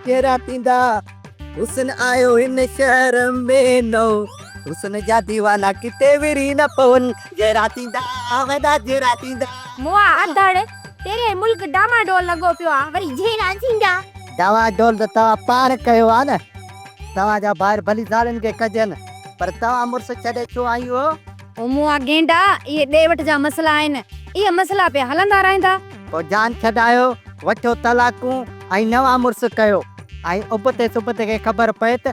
جهيڙا ٿيندا. حسن آيو هن شهر ۾ نئون. حسن جا ديوانا ڪٿي وري نه پون. جهيڙا ٿيندا وڏا جهيڙا ٿيندا. مئا اڌڙ، تيري ملڪ ڊانواڊول لڳو پيو آ، وري جهيڙا ٿيندا. ڊانواڊول ته توهان پاڻ ڪيو آ نه. توهان جا ڀائر ڀلي زالن کي ڪجن، پر توهان مڙس ڇڏي ڇو آيون هو؟ او مئا گينڊا، اهي ڏي وٺ جا مسئلا آهن. اهي مسئلا پيا هلندا رهندا. پوء جان ڇڏايو، وٺو طلاقون ۽ نوان مڙس ڪيو ۽ ابتي سبتي کي خبر پئي ته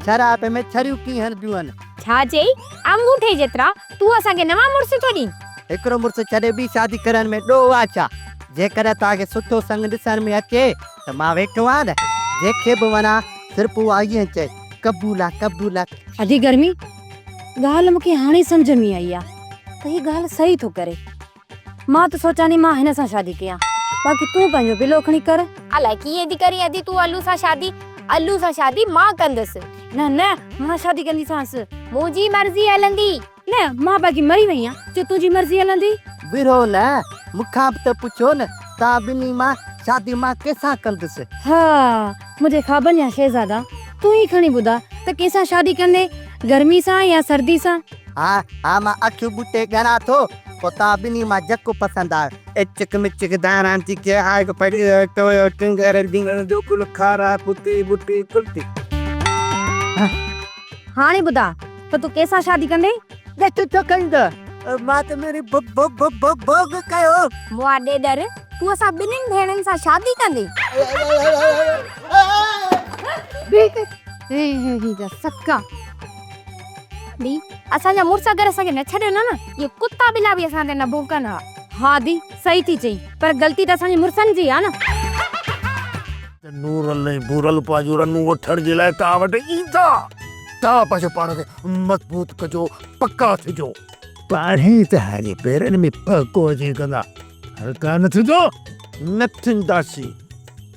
شراب ۾ ڇريون ڪيئن هڻبيون آهن. ڇا چئي، آڱوٺي جيترا، تون اسان کي نوان مڙس ٿو ڏين؟ هڪڙو مڙس ڇڏي ٻي شادي ڪرڻ ۾ ڏوهه آ ڇا؟ جيڪڏهن توهان کي سٺو سڱ ڏسڻ ۾ اچي ته مان ويٺو آهيان نه، جنهن کي به وڻان صرف اها ائين چئي، قبول آ، قبول آ. ادي گرمي، ڳالهه مون کي هاڻي سمجهه ۾ آئي آ ته هي ڳالهه صحيح ٿو ڪري. مان ته سوچان ٿي مان هن سان شادي ڪيان. باقي تون پنهنجو بلو کڻي ڪر. الائي ڪيئن ٿي ڪرين ادي تون الو سان شادي. الو سان شادي مان ڪندس. نه نه مان شادي ڪنديسانس. منهنجي مرضي هلندي. نه مان باقي مري وئي آهيان جو تنهنجي مرضي هلندي. وڙهو نه، مون کان به ته پڇو نه توهان ٻنهي مان شادي مان ڪنهن سان ڪندس. ها منهنجي خوابن جا شهزادا، تون ئي کڻي ٻڌاء ته ڪنهن سان شادي ڪندين، گرمي سان يا سردي سان؟ ها ها مان اکيون ٻوٽي ڳڻان ٿو، پوء توهان ٻنهي مان جيڪو پسند آيو. اچڪ مچڪ داران چڪ آگ پڙي ٽويو ٽنگر ڊينگڻ جو گل کارا پتي ٻٽي ڪلتي. هاڻي ٻڌاء ته تون ڪنهن سان شادي ڪندين؟ ڳچ ڇو ڪندو؟ مان ته مڙئي ڀوڳ ڪيو. مئا ڏيڏر، تون اسان ٻنهين ڀيڻن سان شادي ڪندين؟ هي جا سڪا. ڙي، اسان جا مڙس اگر اسان کي نه ڇڏين ها نه، اهي ڪتا ٻلا به اسان تي نه ڀونڪن ها. ها ادي، صحيح ٿي چئين، پر غلطي ته اسان جي مڙسن جي آ نه. ته نورل ۽ ڀورل پنهنجون رنون وٺڻ جي لاء توهان وٽ ايندا. توهان پنهنجو پاڻ کي مضبوط ڪجو، پڪا ٿجو. پاڻهي ئي توهان جي پيرن ۾ ڦهڪو اچي ڪندا. هلڪا نه ٿجو. نه ٿينداسين.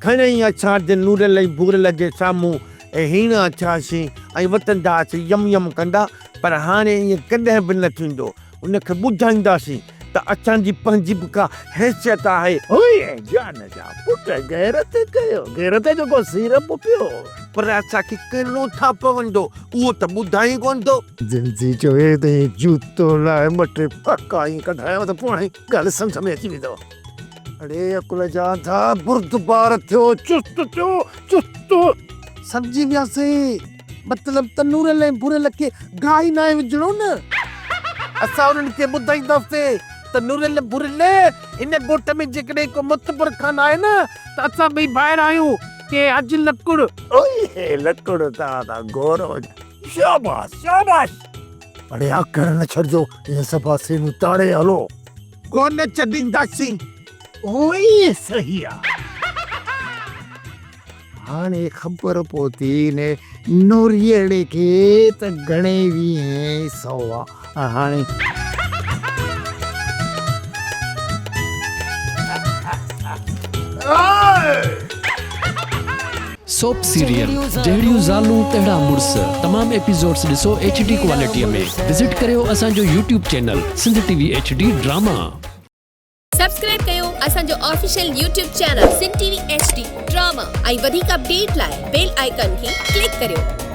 کڻي اسان ته نورل ۽ ڀورل جي سامهون هيڻا ٿياسين ۽ وتنداسين يم يم ڪندا، پر هاڻي ائين ڪڏهن به نه ٿيندو. ان کي ٻڌائينداسين ته اسان جي پنهنجي به ڪا حيثيت آهي. اوئي جان جا پٽ غيرت ڪيو، غيرت جو ڪو سيرپ پيو. پر اسان کي ڪرڻو ڇا پوندو اهو ته ٻڌائين ڪونه ٿو. جنسي چوي ته هي جوتو لاهي ٻه ٽي ڦڪا ائين ڪڍايانو ته پاڻهي ڳالهه سمجهه ۾ اچي ويندو. اڙي عقل جا انڌا بردبار ٿيو، چست ٿيو، چست. سمجهي وياسين. مطلب ته نورل ۽ ڀورل کي گاهه ئي ناهي وجهڻو نه. اسان انهن کي ٻڌائينداسين ته نورل ڀورل هن ڳوٺ ۾ جيڪڏهن ڪو متبر خان آهي نه ته اسان ٻئي ڀائر آهيون ڪي حاجي لڪڙ. اوئي لڪڙ تان ته گور وڃ. شاباش شاباش. اڙي آڪڙ نه ڇڏجو ائين سڀا سينو تاڙي هلو. ڪونه ڇڏينداسين. اوئي صحيح آ. هاڻي خبر پهتي ان نوريئڙي کي ته گهڻي ويهين سئو آ هاڻي. سوپ سيريل جهڙيون زالون تهڙا مڙس تمام ايپيسوڊس ڏسو ايڇ ڊي ڪوالٽي ۾ وزٽ ڪريو اسان جو YouTube channel Sindh T V H D drama. Subscribe ڪيو اسان جو official YouTube channel Sindh T V H D drama ۽ وڌيڪ اپڊيٽ لاء بيل آئيڪان کي ڪلڪ ڪريو.